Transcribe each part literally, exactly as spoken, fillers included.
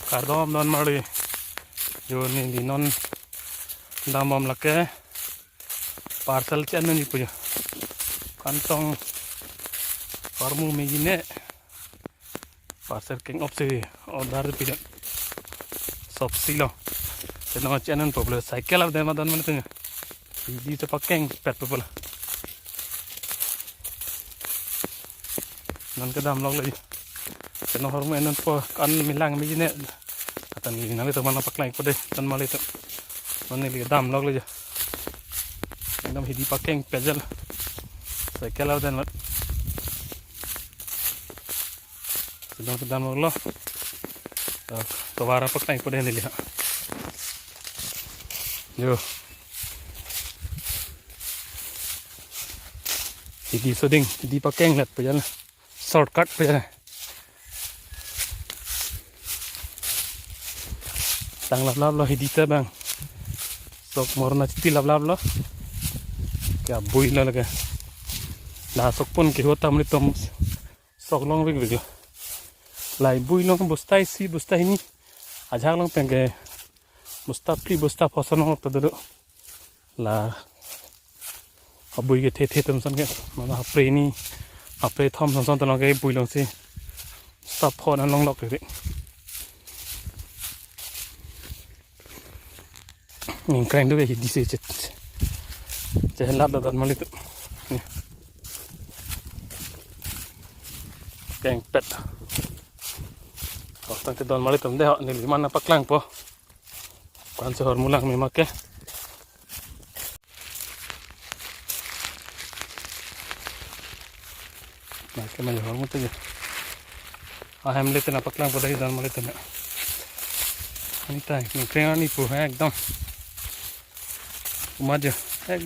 Kardom don marli. Jo neli non dambom lake parcel che-en unji pu jo. Kantong hormu mejine. Parcel keng-op si order pi jo. Shopsilo. Te non che-en unpo pu le cycle ave ma don marli tanya. Hidi ta pakengpet pu le. Non kedam lok le. Te non hormu en unpo kan melang mejine. Atan neli nanglitum aphan nangpaklang po dei don marli atum. Non neli dam lok le jo. Ekdom hidi pakengpet jo. Cycle ave ma. Sedang kedam lok lo. To, tovar paklang po dei neli ha. Jo. Hidi soding, hidi pakenglet pu jo. Shortcut pu jo. Tang laplap lo hidi ta bang. Sok morna chiti laplap lo. Kya bui lo lake. La sok pon ke hotam ni tom. Sok long vik vik lo. Lahei bui long bosta isi bosta hini. Ajak long pen ke bosta phli bosta pho ason long ta do. La abui kethe the atum ason ke, mane hapre ni, hapre thom ason ason ta long ke bui long si. Bosta pho an long lok ke. Ningkreng do ke hidi si chet. Che lap do don marli atum. Ni. Kengpet. Oh, tangte don marli atum dei ho, neli aphan nangpaklang po. Ko-an si hormu lang me ma ke. Nake ma hormu te jo. Ahem le te nangpaklang po dei don marli atum. Ani tai, ningkreng ani pu hai ekdom. Uma jo. Ek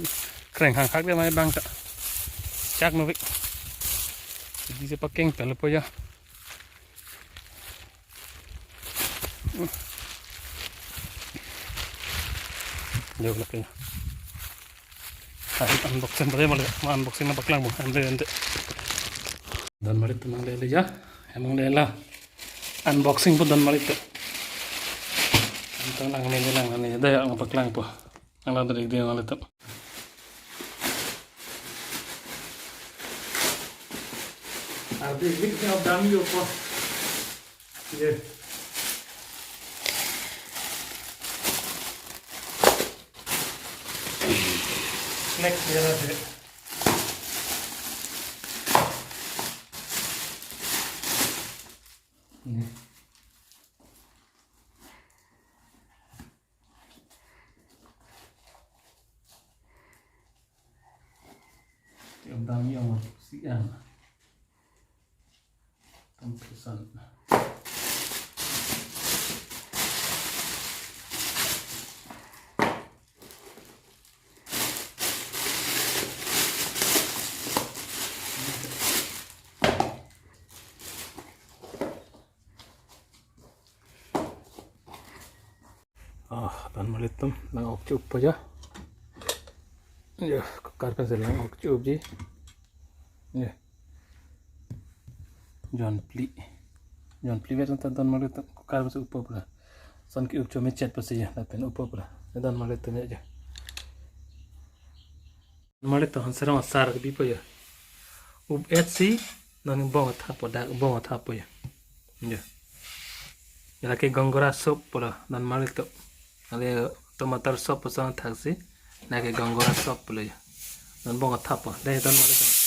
kreng hang hak dei ma bang ta. Chak novik. Hidi si pakengpet po jo. Jo lake. Hai unboxing pada malu, unboxing nangpaklang po, ante ante. Don marli atum nangle le jo, emang le la. Unboxing po don marli atum. Ante lang ne lang ne, dei nangpaklang po. Nanglang dei dei marli atum. Abi big ne dam yo po. Ye. Next ye la de. Ye. Tiap dam yang si an. Tam pesan. Ah, don marli atum, lang ok chup po jo. Jo, cooker pen si lang ok chup ji. Jo. Jon phli. Jon phli vet ta don marli atum, cooker pen si uppo pura. Ason ke-up cho me chet pasi jo, lapen uppo pura. Don marli atum jo. Marli atum han serong asar kebi po jo. Up et si, non bong athap po, dak bong athap po jo. Jo. Lake gongora soup pulo, don marli atum. Ale tomato soup ason thak si, lake gongora soup pulo jo. Non bong athap po, dei don marli atum.